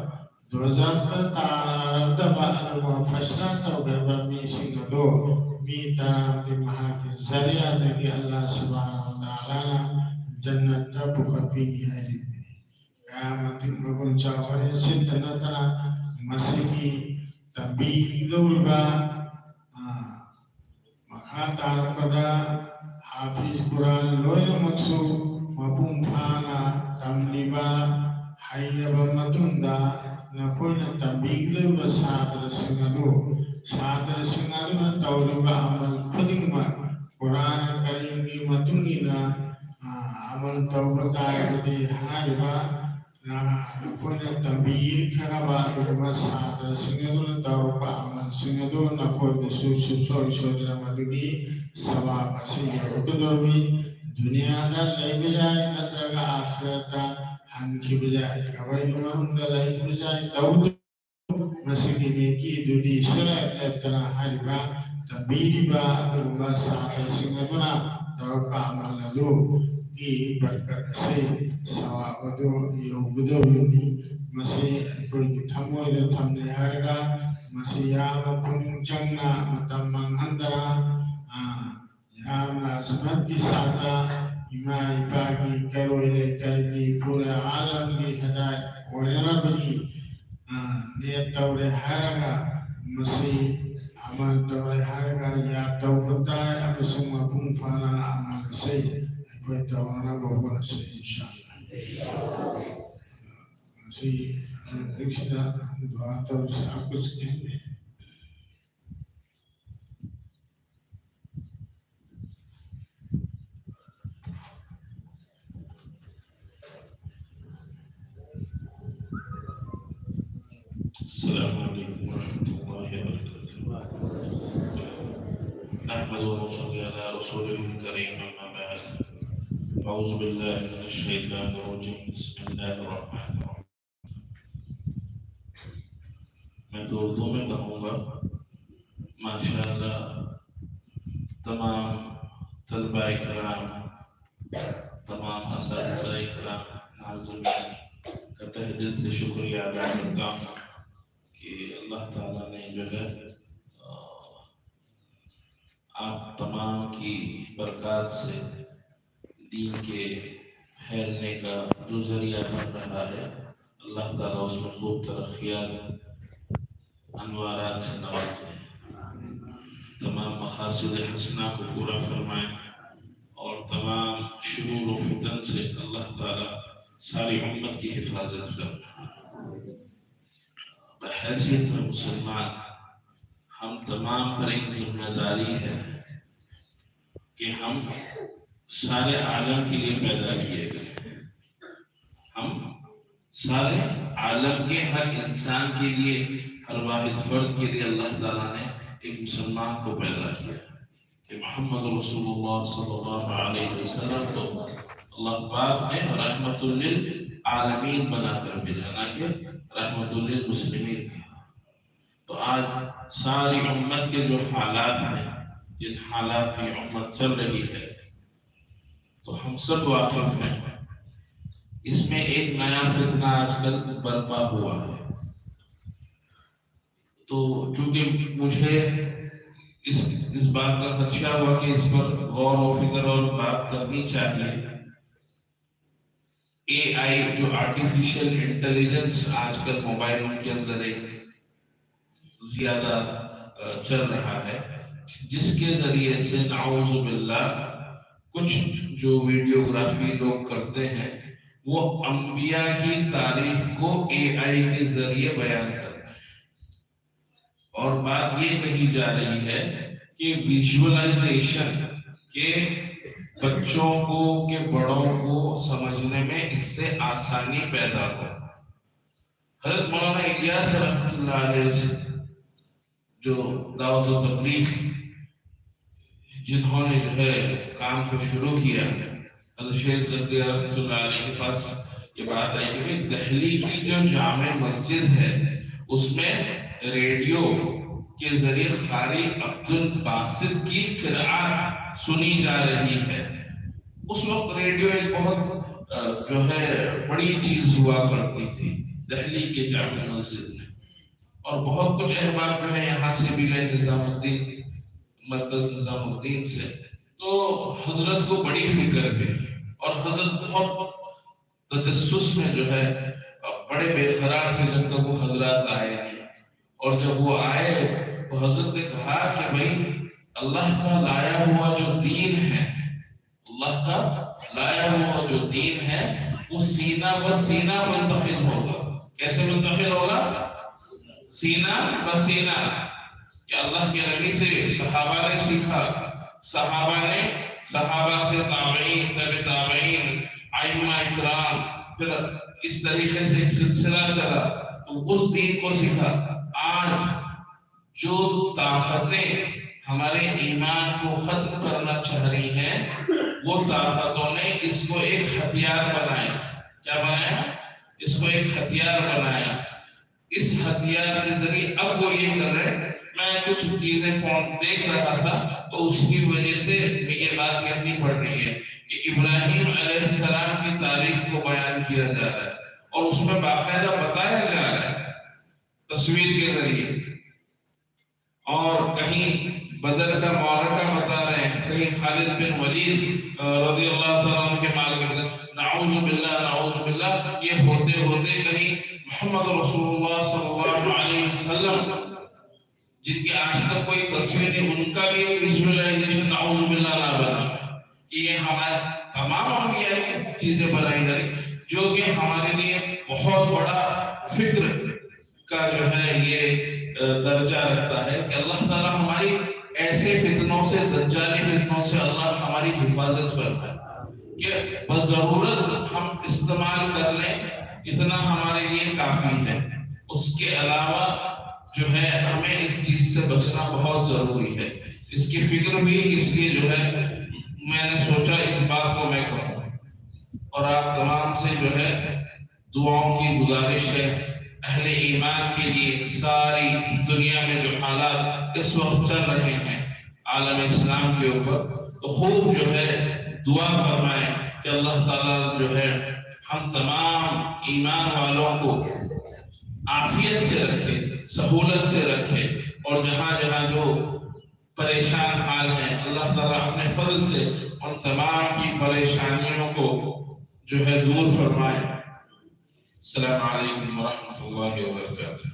ꯗꯣꯖꯈꯇ ꯇꯥꯔꯗꯕ ꯑꯗꯨꯒ ꯐꯩꯁꯂꯥ ꯇꯧꯈ꯭ꯔꯕ ꯃꯤꯁꯤꯡ ꯑꯗꯨ ꯃꯤ ꯇꯔꯥ ꯑꯃꯗꯤ ꯃꯍꯥꯛꯀꯤ ꯖꯔꯤꯌꯥꯗꯒꯤ ꯑꯜꯂꯥꯍ ꯁꯨꯕꯍꯥꯅꯍꯨ ꯋ ꯇꯥꯂꯥꯅ ꯖꯟꯅꯠꯇ ꯄꯨꯈꯠꯄꯤꯅꯤ ꯍꯥꯏꯔꯤꯕꯅꯤ꯫ ꯀꯌꯥ ꯃꯇꯤꯛ ꯃꯒꯨꯟ ꯆꯥꯎꯈ꯭ꯔꯦ꯫ ꯁꯤꯇ ꯅꯠꯇꯅ ꯃꯁꯤꯒꯤ ꯇꯝꯕꯤꯒꯗꯧꯔꯤꯕ, ꯑ, ꯃꯈꯥ ꯇꯥꯔꯛꯄꯗ ꯍꯥꯐꯤꯖ ꯀꯨꯔꯥꯟ ꯂꯣꯏꯅꯃꯛꯁꯨ ꯃꯄꯨꯡ ꯐꯥꯅ ꯇꯝꯂꯤꯕ, ꯍꯩꯔꯕ ꯃꯇꯨꯡꯗ ꯅꯈꯣꯏꯅ ꯇꯝꯕꯤꯒꯗꯧꯔꯤꯕ ꯁꯥꯇ꯭ꯔꯁꯤꯡ ꯑꯗꯨ, ꯁꯥꯇ꯭ꯔꯁꯤꯡ ꯑꯗꯨꯅ ꯇꯧꯔꯤꯕ ꯑꯃꯜ ꯈꯨꯗꯤꯡꯃꯛ ꯀꯨꯔꯥꯟ ꯀꯔꯤꯝꯒꯤ ꯃꯇꯨꯡ ꯏꯟꯅ, ꯑ, ꯑꯃꯜ ꯇꯧꯕ ꯇꯥꯔꯒꯗꯤ ꯍꯥꯏꯔꯤꯕ ꯅ-, ꯅꯈꯣꯏꯅ ꯇꯝꯕꯤꯈ꯭ꯔꯕ ꯑꯗꯨꯒꯨꯝꯕ ꯁꯥꯇ꯭ꯔꯁꯤꯡ ꯑꯗꯨꯅ ꯇꯧꯔꯛꯄ ꯑꯃꯜꯁꯤꯡ ꯑꯗꯨ ꯅꯈꯣꯏꯗꯁꯨ ꯁꯨꯡꯁꯣꯏ ꯁꯣꯏꯗꯅ ꯃꯗꯨꯒꯤ ꯁꯋꯥꯕ ꯑꯁꯤ ꯌꯧꯔꯛꯀꯗꯧꯔꯤ꯫ ꯗꯨꯅꯤꯌꯥꯗ ꯂꯩꯕ ꯌꯥꯏ, ꯅꯠꯇ꯭ꯔꯒ ꯑꯥꯈꯤꯔꯠꯇ ꯍꯟꯈꯤꯕ ꯌꯥꯏ꯫ ꯀꯕꯔꯒꯤ ꯃꯅꯨꯡꯗ ꯂꯩꯈꯤꯕ ꯌꯥꯏ꯫ ꯇꯧꯕꯇꯕꯨ ꯃꯁꯤꯒꯤ ꯅꯦꯀꯤꯗꯨꯗꯤ ꯁꯨꯡꯂꯦꯞ ꯂꯦꯞꯇꯅ ꯍꯥꯏꯔꯤꯕ ꯇꯝꯕꯤꯔꯤꯕ ꯑꯗꯨꯒꯨꯝꯕ ꯁꯥꯇ꯭ꯔꯁꯤꯡ ꯑꯗꯨꯅ ꯇꯧꯔꯛꯄ ꯑꯃꯜ ꯑꯗꯨꯒꯤ ꯕꯔꯀꯠ ꯑꯁꯤ, ꯁꯋꯥꯕ ꯑꯗꯨ ꯌꯧꯒꯗꯧꯔꯤꯕꯅꯤ꯫ ꯃꯁꯤ ꯑꯩꯈꯣꯏꯒꯤ ꯊꯃꯣꯏꯗ ꯊꯝꯂꯦ ꯍꯥꯏꯔꯒ ꯃꯁꯤ ꯌꯥꯝꯅ ꯄꯨꯛꯅꯤꯡ ꯆꯪꯅ ꯃꯇꯝ ꯃꯥꯡꯍꯟꯗꯅ, ꯑ, ꯌꯥꯝꯅ ꯑꯁꯃꯠꯀꯤ ꯁꯥꯇ꯭ꯔ, ꯏꯃꯥ ꯏꯄꯥꯒꯤ ꯀꯩꯔꯣꯏ ꯂꯩꯀꯥꯏꯒꯤ ꯄꯨꯔꯦ ꯑꯥꯂꯝꯒꯤ ꯍꯤꯗꯥꯌꯠ ꯑꯣꯏꯅꯅꯕꯒꯤ, ꯑ, ꯅꯤꯌꯠ ꯇꯧꯔꯦ ꯍꯥꯏꯔꯒ, ꯃꯁꯤ ꯑꯃꯜ ꯇꯧꯔꯦ ꯍꯥꯏꯔꯒ ꯌꯥꯗ ꯇꯧꯕ ꯇꯥꯏ ꯑꯃꯁꯨꯡ ꯃꯄꯨꯡ ꯐꯥꯅ ꯑꯃꯜ ꯑꯁꯤ ꯑꯩꯈꯣꯏ ꯇꯧꯅꯅꯕ ꯍꯣꯠꯅꯁꯤ, ꯏꯟꯁꯥ ꯑꯜꯂꯥꯍ꯫ ꯉꯁꯤ ꯍꯧꯖꯤꯛꯁꯤꯗ ꯗꯨꯋꯥ ꯇꯧꯔꯁꯤ꯫ ꯑꯀꯨꯁ ꯀꯦꯟꯗꯦ꯫ السلام عليكم ورحمة الله وبركاته. نحمده ونصلي على رسوله الكريم، أما بعد. أعوذ بالله من الشيطان الرجيم. بسم الله الرحمن الرحيم. Maitre Dome Kahunga, ماشاءاللہ، تمام طلباء کرام، تمام اساتذہ کرام، ناظرین کا تہ دل سے شکریہ ادا کرتا ہوں کہ اللہ تعالیٰ نے جو ہے، آ، آپ تمام کی برکات سے دین کے پھیلنے کا جو ذریعہ بن رہا ہے، اللہ تعالیٰ اس میں خوب ترقیات، انوارات سے نوازے۔ تمام مقاصد حسنہ کو پورا فرمائیں اور تمام شرور و فتن سے اللہ تعالیٰ ساری امت کی حفاظت فرمائے۔ بحیثیت مسلمان ہم تمام پر ایک ذمہ داری ہے کہ ہم سارے عالم کے لیے پیدا کیے گئے۔ ہم سارے عالم کے ہر انسان کے لیے، ہر واحد فرد کے لیے اللہ تعالیٰ نے ایک مسلمان کو پیدا کیا کہ محمد رسول اللہ صلی اللہ علیہ وسلم کو اللہ پاک نے رحمت للعالمین بنا کر بھیجا، نہ کہ رحمت للمسلمین کہا۔ تو آج ساری امت کے جو حالات ہیں، جن حالات میں امت چل رہی ہے، تو ہم سب واقف ہیں۔ اس میں ایک نیا فتنہ آج کل برپا ہوا ہے۔ تو چونکہ مجھے اس، اس بات کا خدشہ ہوا کہ اس پر غور و فکر اور بات کرنی چاہیے، اے آئی، جو آرٹیفیشل انٹیلیجنس آج کل موبائل کے اندر ایک زیادہ، آ، چل رہا ہے، جس کے ذریعے سے نعوذ باللہ کچھ جو ویڈیوگرافی لوگ کرتے ہیں، وہ انبیاء کی تاریخ کو اے آئی کے ذریعے بیان کر رہے ہیں۔ اور بات یہ کہی جا رہی ہے کہ ویژولائزیشن کے بچوں کو، کے بڑوں کو سمجھنے میں اس سے آسانی پیدا ہو۔ حضرت مولانا الیاس رحمۃ اللہ علیہ سے جو دعوت و تبلیغ، جنہوں نے جو ہے کام کو شروع کیا، حضرت شیخ زکریا رحمۃ اللہ علیہ کے پاس یہ بات آئی کہ بھئی، دہلی کی جو جامع مسجد ہے، اس میں ریڈیو کے ذریعے قاری عبد الباسط کی قرآت سنی جا رہی ہے۔ اس وقت ریڈیو ایک بہت جو ہے بڑی چیز ہوا کرتی تھی دہلی کے جامع مسجد میں، اور بہت کچھ احباب جو ہے یہاں سے بھی گئے نظام الدین، مرکز نظام الدین سے، تو حضرت کو بڑی فکر ہوئی اور حضرت بہت تجسس میں جو ہے بڑے بے قرار تھے جب تک وہ حضرات آئے نہیں۔ اور جب وہ آئے تو حضرت نے کہا کہ بھائی، اللہ کا لایا ہوا جو دین ہے، اللہ کا لایا ہوا جو دین ہے، وہ سینہ بہ سینہ منتقل ہوگا۔ کیسے منتقل ہوگا؟ سینہ بہ سینہ۔ کہ اللہ کے نبی سے صحابہ نے سیکھا، صحابہ نے، صحابہ سے تابعین، تبع تابعین، ائمہ اکرام، پھر اس طریقے سے ایک سلسلہ چلا تو اس دین کو سیکھا۔ آج جو طاقتیں ہمارے ایمان کو ختم کرنا چاہ رہی ہیں، وہ طاقتوں نے اس کو ایک ہتھیار بنایا۔ کیا بنایا؟ اس کو ایک ہتھیار بنایا۔ اس ہتھیار کے ذریعے اب وہ یہ کر رہے ہیں۔ میں کچھ چیزیں فون دیکھ رہا تھا تو اس کی وجہ سے یہ بات کہنی پڑ رہی ہے کہ ابراہیم علیہ السلام کی تاریخ کو بیان کیا جا رہا ہے اور اس میں باقاعدہ بتایا جا رہا ہے تصویر کے ذریعے، اور کہیں بدر کا معرکہ بتا رہے ہیں، کہیں خالد بن ولید رضی اللہ تعالیٰ عنہ کے مال کے بدر، نعوذ باللہ، نعوذ باللہ۔ یہ ہوتے ہوتے کہیں محمد رسول اللہ صلی اللہ علیہ وسلم، جن کی آج تک کوئی تصویر نہیں، ان کا بھی ایک ویژولائزیشن نعوذ باللہ نہ بنا۔ یہ ہمارے تمام انبیاء کی چیزیں بنائی جا رہی، جو کہ ہمارے لیے بہت بڑا فکر کا جو ہے یہ درجہ رکھتا ہے کہ اللہ تعالیٰ ہماری ایسے فتنوں سے، دجالی فتنوں سے اللہ ہماری حفاظت فرمائے کہ بضرورت ہم استعمال کر لیں، اتنا ہمارے لیے کافی ہے۔ اس کے علاوہ جو ہے ہمیں اس چیز سے بچنا بہت ضروری ہے۔ اس کی فکر بھی اس لیے جو ہے میں نے سوچا اس بات کو میں کہوں، اور آپ تمام سے جو ہے دعاؤں کی گزارش ہے اہل ایمان کے لیے ساری دنیا میں جو حالات اس وقت چل رہے ہیں عالم اسلام کے اوپر، تو خوب جو ہے دعا فرمائیں کہ اللہ تعالیٰ جو ہے ہم تمام ایمان والوں کو عافیت سے رکھے، سہولت سے رکھے، اور جہاں جہاں جو پریشان حال ہیں، اللہ تعالیٰ اپنے فضل سے ان تمام کی پریشانیوں کو جو ہے دور فرمائے۔ السلام علیکم ورحمۃ اللہ وبرکاتہ۔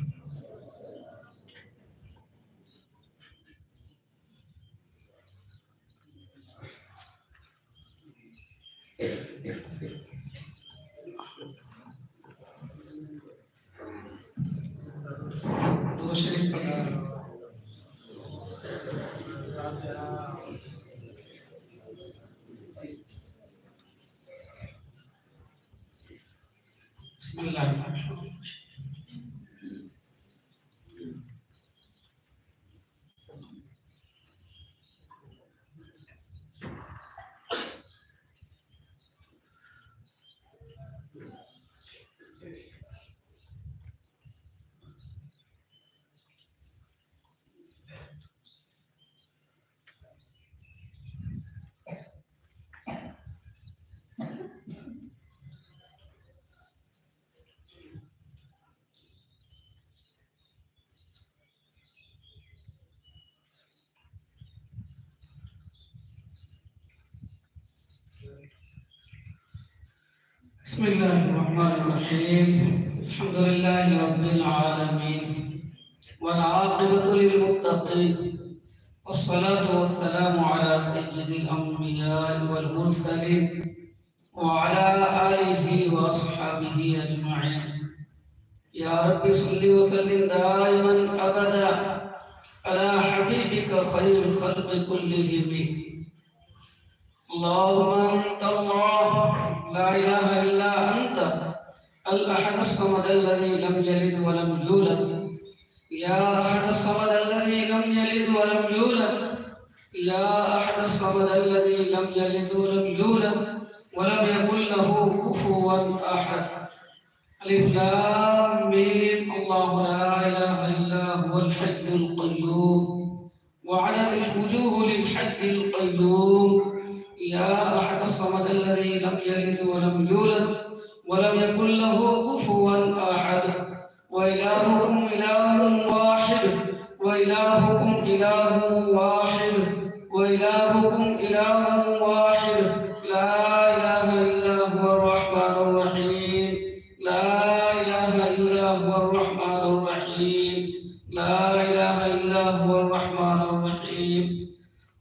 درود شریف پڑھنا۔ بسم اللہ الرحمن الرحیم۔ بسم الله الرحمن الرحيم. الحمد لله رب العالمين، والعاقبة للمتقين، والصلاة والسلام على سيد الأنبياء والمرسلين، وعلى آله وأصحابه أجمعين. يا رب صل وسلم دائما أبدا على حبيبك خير الخلق كلهم. اللهم أنت الله، لا إله إلا أنت، الأحد الصمد الذي لم يلد ولم يولد. يا أحد الصمد الذي لم يلد ولم يولد. يا أحد الصمد الذي لم يلد ولم يولد، ولم يكن له كفوا أحد. الم الحي القيوم، وعنت الوجوه للحي القيوم. يا أحد الصمد الذي لم يلد ولم يولد ولم يكن له كفوا أحد. وإلهكم إله واحد، وإلهكم إله واحد، وإلهكم إله واحد. لا إله إلا هو الرحمن الرحيم. لا إله إلا هو الرحمن الرحيم. لا إله إلا هو الرحمن الرحيم.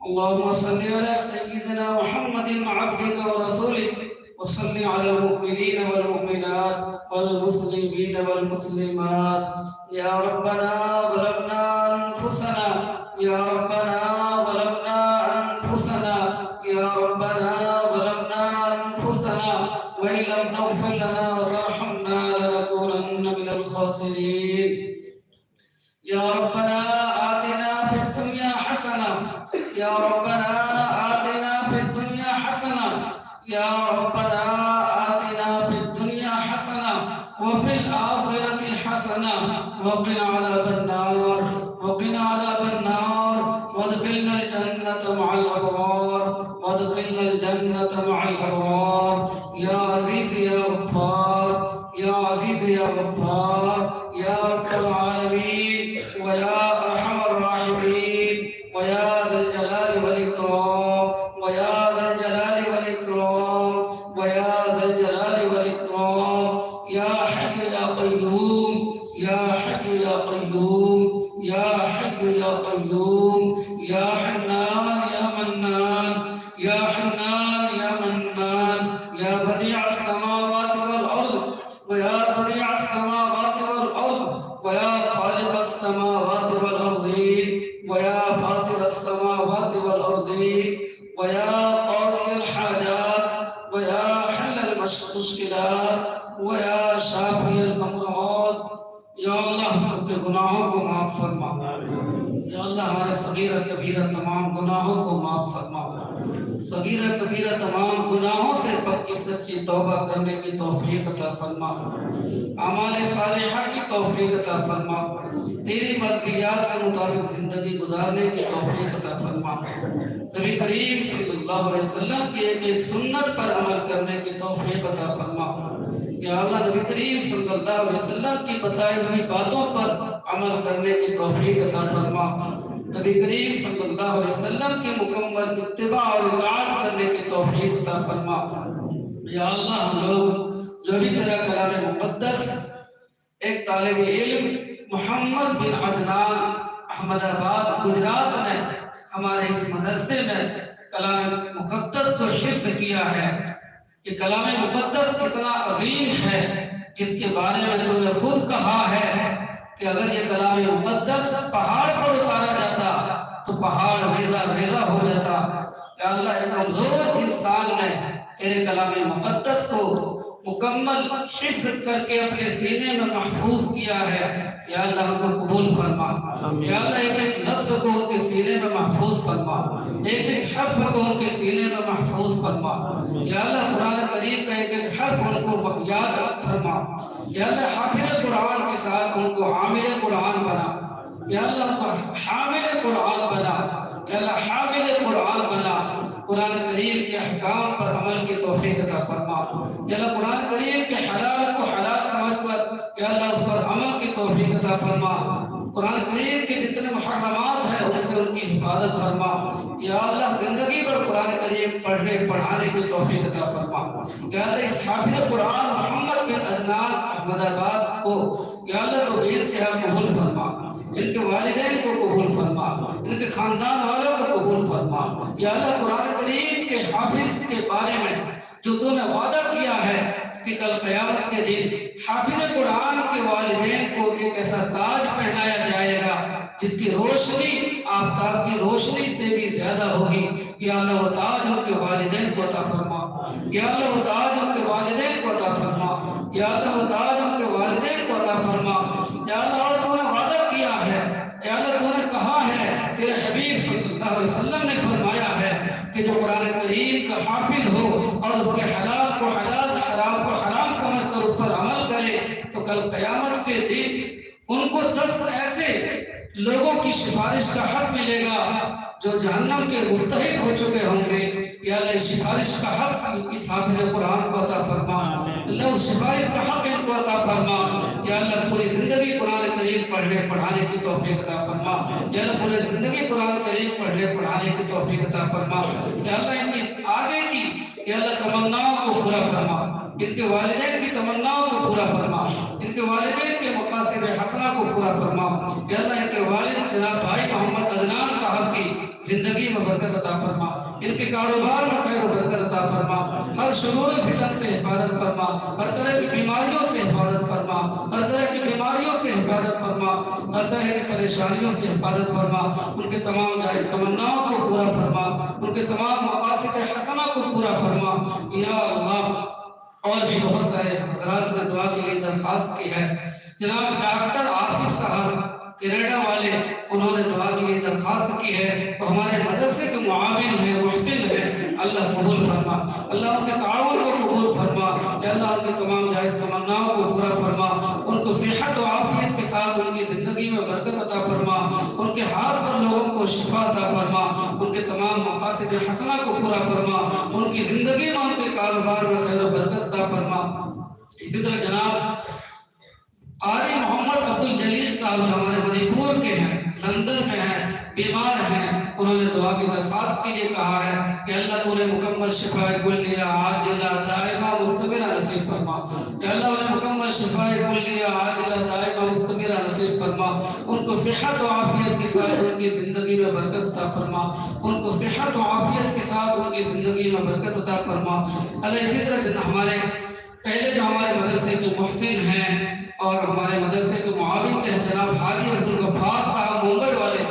اللهم صل على سيدنا محمد عبدك ورسولك، وصل على المؤمنين والمؤمنات والمسلمين والمسلمات. يا ربنا ظلمنا أنفسنا، يا ربنا ظلمنا أنفسنا، يا ربنا ظلمنا أنفسنا، وإن لم تغفر لنا وترحمنا لنكونن من الخاسرين. يا ربنا آتنا في الدنيا حسنة، يا ربنا آتنا في الدنيا حسنة، يا ربنا آتنا في الدنيا حسنة وفي الآخرة حسنة وقنا عذاب النار، وقنا عذاب النار، وادخلنا الجنة مع الأبرار، وادخلنا الجنة مع الأبرار. يا عزيز يا غفار، يا عزيز يا غفار، يا رب العالمين، ويا أرحم الراحمين، ويا ذا الجلال والإكرام، ويا ذا الجلال والإكرام، ويا ذا الجلال والإكرام. يا حي يا قيوم، يا حي يا قيوم، يا حي يا قيوم، يا حنان يا منان، يا حنان يا منان، يا بديع السماوات والأرض، ويا بديع السماوات والأرض، ويا خالق السماوات والأرضين، ويا فاطر السماوات والأرضين، ويا قاضي الحاجات، ويا حل المشكلات، ويا شافي الأمراض. یا اللہ، ہم سب کے گناہوں کو معاف فرما۔ یا اللہ، ہمارے صغیرہ کبیرہ تمام گناہوں کو معاف فرما۔ सगीरा कबीरा तमाम गुनाहों से पक्की सच्ची तौबा करने की तौफीक अता फरमा। अमाल सालिहा की तौफीक अता फरमा। तेरी मर्जियात के मुताबिक जिंदगी गुजारने की तौफीक अता फरमा। नबी करीम सल्लल्लाहु अलैहि वसल्लम की एक एक सुन्नत पर अमल करने की तौफीक अता फरमा। या अल्लाह, नबी करीम सल्लल्लाहु अलैहि वसल्लम की बताई हुई बातों पर अमल करने की तौफीक अता फरमा। नबी करीम सल्लल्लाहु अलैहि वसल्लम की मुकम्मल इत्तिबा और इताअत करने की तौफीक अता फरमा। या अल्लाह, हम लोग जो भी तेरा कलाम मुकद्दस एक तालिब इल्म मोहम्मद बिन अदनान अहमदाबाद गुजरात ने हमारे इस मदरसे में कलाम मुकद्दस को हिफ्ज किया है कि कलाम मुकद्दस कितना अजीम है, जिसके बारे में तूने खुद कहा है कि अगर ये कलाम मुकद्दस पहाड़ पर उतारा जाता तो पहाड़ रेजा रेजा हो जाता। या अल्लाह, एक कमजोर इंसान ने तेरे कलाम मुकद्दस को मुकम्मल हिफ्ज करके अपने सीने में महफूज किया है। या अल्लाह, हमको कबूल फरमा। या अल्लाह, एक एक लफ्ज को उनके सीने में महफूज फरमा, एक एक हर्फ को उनके सीने में महफूज फरमा। या अल्लाह, कुरान करीम का एक एक हर्फ उनको याद फरमा। या अल्लाह, हाफिज कुरान के साथ उनको आमिल कुरान बना। या अल्लाह, उनको हामिल कुरान बना। या अल्लाह, हामिल कुरान बना। कुरान करीम के अहकाम पर अमल की तौफीक अता फरमा। या अल्लाह, कुरान करीम के हलाल को हलाल समझकर, या अल्लाह, उस पर अमल की तौफीक अता फरमा। कुरान करीम के जितने मुहर्रमात हैं, उससे उनकी हिफाजत फरमा। या अल्लाह, जिंदगी भर कुरान करीम पढ़ने पढ़ाने की तौफीक अता फरमा। या अल्लाह, इस हाफिज कुरान मोहम्मद बिन अदनान अहमदाबाद को, या अल्लाह, तो बेइंतहा कबूल फरमा। इनके वालिदैन को कबूल फरमा, इनके खानदान वालों को कबूल फरमा। या अल्लाह, कुरान करीम के हाफिज के बारे में जो तूने वादा किया है कि कल क़यामत के दिन हाफिज कुरान के वालिदैन को एक ऐसा ताज पहनाया जाएगा जिसकी रोशनी आफताब की रोशनी से भी ज्यादा होगी। या अल्लाह, वो ताज उनके वालिदैन को अता फरमा। या अल्लाह, वो ताज उनके वालिदैन को अता फरमा। या अल्लाह, वो ताज उनके वालिदैन को अता फरमा। या अल्लाह, और तूने वादा किया है, या अल्लाह, तूने कहा है, तेरे हबीब सल्लल्लाहु अलैहि वसल्लम ने फरमाया है, کہ جو قرآن کریم کا حافظ ہو اور اس کے حلال کو حلال، حرام کو حرام سمجھ کر اس پر عمل کرے، تو کل قیامت کے دن ان کو دس ایسے لوگوں کی سفارش کا حق ملے گا جو جہنم کے مستحق ہو چکے ہوں گے۔ یا اللہ، اس سفارش کا حق اس حافظ قرآن کو عطا فرما۔ اللہ، اس سفارش کا حق ان کو عطا فرما۔ یا اللہ، پوری زندگی قرآن کریم پڑھنے پڑھانے کی توفیق عطا فرما۔ یا اللہ، پوری زندگی قرآن کریم پڑھنے پڑھانے کی توفیق عطا فرما۔ یا اللہ، ان کی آگے کی، یا اللہ، تمناؤں کو پورا فرما۔ ان کے والدین کی تمناؤں کو پورا فرما۔ ان کے والدین کے مقاصد حسنہ کو پورا فرما۔ یا اللہ، ان کے والد جناب بھائی محمد عدنان صاحب کی زندگی میں برکت عطا فرما۔ ان کے کاروبار میں خیر و برکت عطا فرما۔ ہر شرور و فتن سے حفاظت فرما۔ ہر طرح کی بیماریوں سے حفاظت فرما۔ ہر طرح کی بیماریوں سے حفاظت فرما۔ ہر طرح کی پریشانیوں سے حفاظت فرما۔ ان کے تمام جائز تمناؤں کو پورا فرما۔ ان کے تمام مقاصد حسنہ کو پورا فرما۔ یا اللہ، اور بھی بہت سارے حضرات نے دعا کے لیے درخواست کی ہے۔ جناب ڈاکٹر آصف صاحب کینیڈا والے، انہوں نے دعا کے لیے درخواست کی ہے۔ وہ ہمارے مدرسے کے معاون ہیں، محسن ہیں، اللہ قبول فرما۔ اللہ ان کے تعاون کو قبول فرما۔ یا اللہ، ان کے تمام جائز تمناؤں کو پورا فرما۔ ان کو صحت و عافیت کے ساتھ ان کی زندگی میں برکت عطا فرما۔ ان کے ہاتھ پر لوگوں کو شفا عطا فرما۔ ان کے تمام مقاصد حسنہ کو پورا فرما۔ ان کی زندگی میں، ان کے کاروبار میں خیر و برکت عطا فرما۔ اسی طرح جناب قاری محمد عبد الجلیل صاحب، جو ہمارے منی پور کے ہیں، لندن میں ہیں، بیمار ہیں، انہوں نے دعا کی درخواست کے لیے کہا ہے کہ اللہ، تو انہیں مکمل شفا کلیہ عاجلہ دائمہ مستمرہ نصیب فرما۔ یا اللہ، انہیں مکمل شفا کلیہ عاجلہ دائمہ مستمرہ نصیب فرما۔ ان کو صحت و عافیت کے ساتھ ان کی زندگی میں برکت عطا فرما۔ ان کو صحت و عافیت کے ساتھ ان کی زندگی میں برکت عطا فرما۔ اللہ، اسی طرح جن-، ہمارے پہلے جو ہمارے مدرسے کے محسن ہیں اور ہمارے مدرسے کے معاون تھے، جناب حاجی عبد الغفار صاحب ممبئی والے،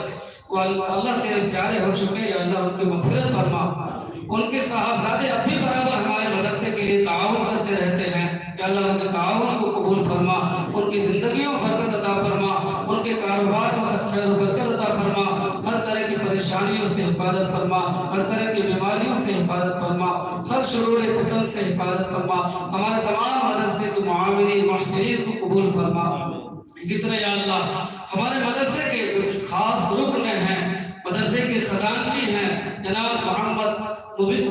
وہ ال-، اللہ تیرے پیارے ہو چکے، یا اللہ ان کی مغفرت فرما۔ ان کے صاحبزادے اب بھی برابر ہمارے مدرسے کے لیے تعاون کرتے رہتے ہیں، یا اللہ ان کے تعاون کو قبول فرما، ان کی زندگیوں میں برکت عطا فرما، ان کے کاروبار میں خیر و برکت عطا فرما، ہر طرح کی پریشانی پریشانیوں سے حفاظت فرما، ہر طرح کی بیماریوں سے حفاظت فرما، ہر شرور فتن سے حفاظت فرما۔ ہمارے تمام مدرسے کے معاونین محسنین کو قبول فرما۔ اسی طرح یا اللہ، ہمارے مدرسے کے جو خاص رکن ہیں، مدرسے کے خزانچی ہیں جناب محمد مزید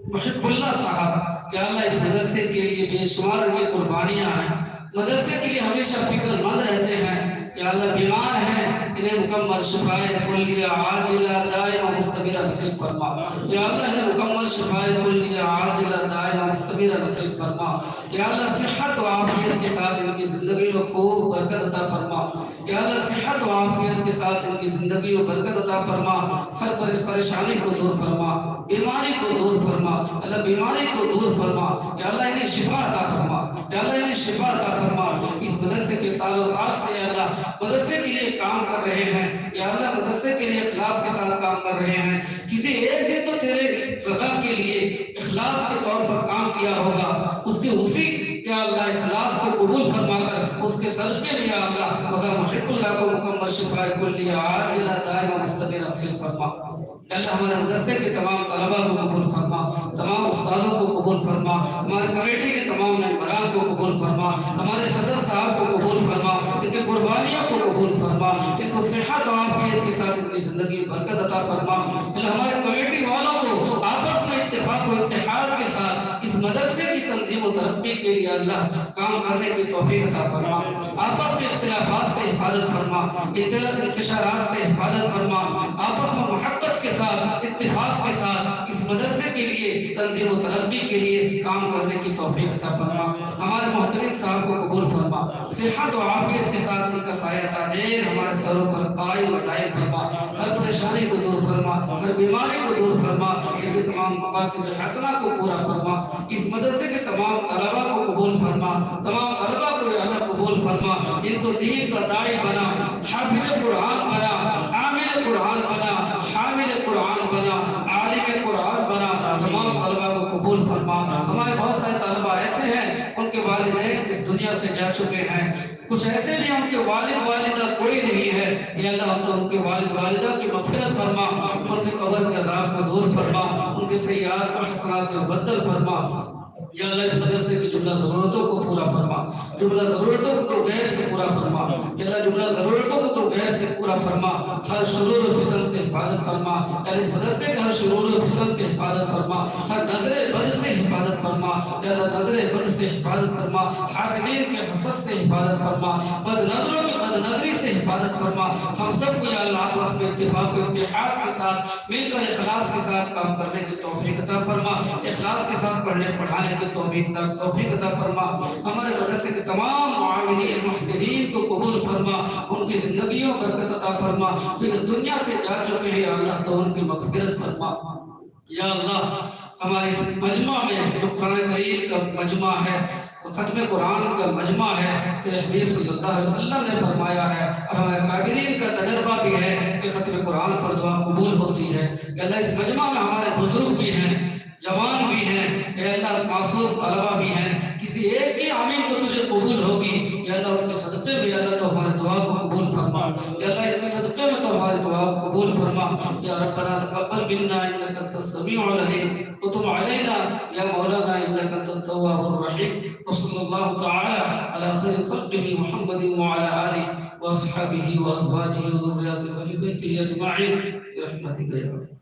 محب اللہ صاحب، یا اللہ اس مدرسے کے لیے بے شمار ان کی قربانیاں ہیں، مدرسے کے لیے ہمیشہ فکر مند رہتے ہیں۔ یا اللہ بیمار ہیں، انہیں مکمل شفائے کلیہ عاجلہ دائمہ مستمرہ نصیب فرما۔ یا اللہ انہیں مکمل شفائے کلیہ عاجلہ دائمہ مستمرہ نصیب فرما۔ یا اللہ صحت و عافیت کے ساتھ ان کی زندگی میں خوب برکت عطا فرما۔ یا اللہ صحت و عافیت کے ساتھ ان کی زندگی میں برکت عطا فرما۔ ہر پر-، پریشانی کو دور فرما، بیماری کو دور فرما، اللہ بیماری کو دور فرما۔ یا اللہ انہیں شفا عطا فرما، یا اللہ انہیں شفا عطا فرما۔ اس مدرسے کے سال و سال سے یا اللہ مدرسے کے لیے کام کر رہے ہیں، یا اللہ مدرسے کے لیے اخلاص کے ساتھ کام کر رہے ہیں، کسی ایک دن تو تیرے رضا کے لیے اخلاص کے طور پر کام کیا ہوگا، اس کے اسی یا اللہ اخلاص کو قبول فرما کر اس کے صدقے میں یا اللہ مزار محب اللہ کو مکمل شفائے کلیہ عاجلہ دائمہ مستمرہ نصیب فرما۔ یا اللہ ہمارے مدرسے کے تمام طلبا کو قبول فرما، تمام استادوں کو قبول فرما، ہمارے کمیٹی کے تمام ممبران کو قبول فرما، ہمارے صدر صاحب کو قبول فرما، ان کی قربانیوں کو قبول فرما، ان کو صحت و عافیت کے ساتھ ان کی زندگی میں برکت عطا فرما۔ اللہ ہمارے کمیٹی والوں کو آپس میں اتفاق و اتحاد کے ساتھ اس مدرسے کی تنظیم و ترقی کے لیے اللہ کام کرنے کی توفیق عطا فرما، آپس کے اختلافات سے حفاظت فرما، انت-، انتشارات سے حفاظت فرما، آپس میں محبت کے ساتھ، اتفاق کے ساتھ اس مدرسے کے لیے، تنظیم و ترقی کے لیے کام کرنے کی توفیق عطا فرما۔ ہمارے محترم صاحب کو قبول فرما، صحت و عافیت کے ساتھ ان کا سایہ تاجر ہمارے سروں پر قائم و دائم فرما، ہر پریشانی کو دور فرما، ہر بیماری کو دور فرما، ان کے تمام مقاصد حسنہ کو پورا فرما۔ اس مدرسے کے تمام طلبا کو قبول فرما، تمام طلبا کو یا اللہ قبول فرما، ان کو دین کا داعی بنا، حافظ قرآن بنا، عامل قرآن بنا، حامل قرآن بنا، عالم قرآن بنا، تمام طلبا کو قبول فرما۔ ہمارے بہت سارے طلبا ایسے ہیں، ان کے والدین اس دنیا سے جا چکے ہیں، کچھ ایسے بھی ہیں، ان کے والد والدہ کوئی نہیں ہے، یا اللہ ہم تو ان کے والد والدہ کی مغفرت فرما، ان کے قبر کے عذاب کو دور فرما، ان کے سیئات کو حسنات سے مبدل فرما۔ یا اللہ اس مدرسے کی جملہ ضرورتوں کو پورا فرما، جملہ ضرورتوں کو تو غیر سے پورا فرما۔ یا اللہ جملہ ضرورتوں کو تو غیر سے پورا فرما، ہر شرور و فتن سے حفاظت فرما۔ یا اللہ اس مدرسے کے ہر شرور و فتن سے حفاظت فرما، ہر نظر بد سے حفاظت فرما۔ یا اللہ نظر بد سے حفاظت فرما، حاسدین کے حسد سے حفاظت فرما، بد نظروں کی بد نظری سے حفاظت فرما۔ ہم سب کو یا اللہ آپس میں اتفاق و اتحاد کے ساتھ مل کر اخلاص کے ساتھ کام کرنے کی توفیق عطا فرما، اخلاص کے ساتھ پڑھنے پڑھانے کی توفیق عطا، توفیق عطا فرما۔ ہمارے مدرسے کے تمام معاونین محسنین کو قبول فرما، ان کی زندگیوں میں برکت عطا فرما، جو اس دنیا سے جا چکے ہیں یا اللہ تو ان کی مغفرت فرما۔ یا اللہ ہمارے اس مجمع میں جو قرآن کریم کا مجمع ہے، ختم قرآن کا مجمع ہے، تیرے حبیب صلی اللہ علیہ وسلم نے فرمایا ہے، اور ہمارے اکابرین کا تجربہ بھی ہے کہ ختم قرآن پر دعا قبول ہوتی ہے۔ یا اللہ اس مجمع میں ہمارے بزرگ بھی ہیں، جوان بھی ہیں، اے اللہ معصوم طلبہ بھی ہیں، کسی ایک کی آمین تو تجھے قبول ہوگی۔ یا اللہ ان کے صدقے میں یا اللہ تو ہماری دعا کو قبول فرما۔ یا اللہ ان کے صدقے میں تو ہماری دعا کو قبول فرما۔ یا ربنا تقبل منا انك انت السميع العليم وتب علينا يا مولانا انك انت التواب الرحيم۔ وصلى الله تعالى على خير خلقه محمد وعلى آله وأصحابه وأزواجه وذرياته وأهل بيته أجمعين برحمتك يا أرحم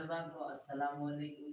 Assalamu alaikum.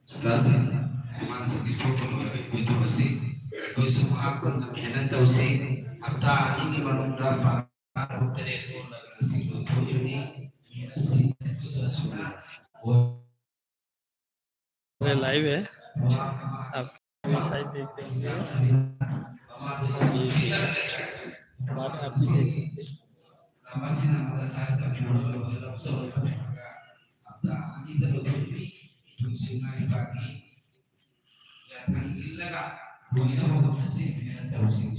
ꯁꯤꯗ ꯃꯥꯅ ꯁꯛꯇꯤ ꯊꯣꯛꯄ ꯂꯣꯏꯔꯒ ꯑꯩꯈꯣꯏ ꯇꯧꯔꯁꯤ꯫ ꯑꯩꯈꯣꯏꯁꯨ ꯃꯍꯥꯛꯀꯨꯝꯅ ꯃꯦꯍꯅꯠ ꯇꯧꯁꯤ꯫ ꯍꯞꯇꯥ ꯑꯅꯤꯒꯤ ꯃꯅꯨꯡꯗ ꯄꯥꯔꯥ ꯇꯔꯨꯛ ꯇꯔꯦꯠ ꯂꯣꯜꯂꯒ ꯉꯁꯤ ꯂꯣꯏꯊꯣꯛꯏꯕꯅꯤ꯫ ꯃꯦꯍꯅꯠꯁꯤ ꯑꯩꯈꯣꯏꯁꯨ ꯑꯁꯨꯝꯅ ꯑꯣꯏ- मेरा लाइव है, आप मेरी साइड देख सकते हैं। ये ठीक है, हमारे आप भी देख सकते हैं। ꯃꯁꯤꯅ ꯃꯗꯔꯁꯥꯁꯤꯗ ꯄꯨꯔꯒ ꯂꯣꯏꯍꯜꯂꯕꯁꯨ ꯑꯣꯏꯔꯝꯃꯒ ꯍꯞꯇꯥ ꯑꯅꯤꯗ ꯂꯣꯏꯊꯣꯛꯏ꯫ ꯑꯩꯈꯣꯏꯁꯨ ꯏꯃꯥ ꯏꯄꯥꯒꯤ ꯌꯥꯊꯪ ꯏꯜꯂꯒ ꯂꯣꯏꯅꯕ ꯍꯣꯠꯅꯁꯤ, ꯃꯦꯍꯅꯠ ꯇꯧꯁꯤ꯫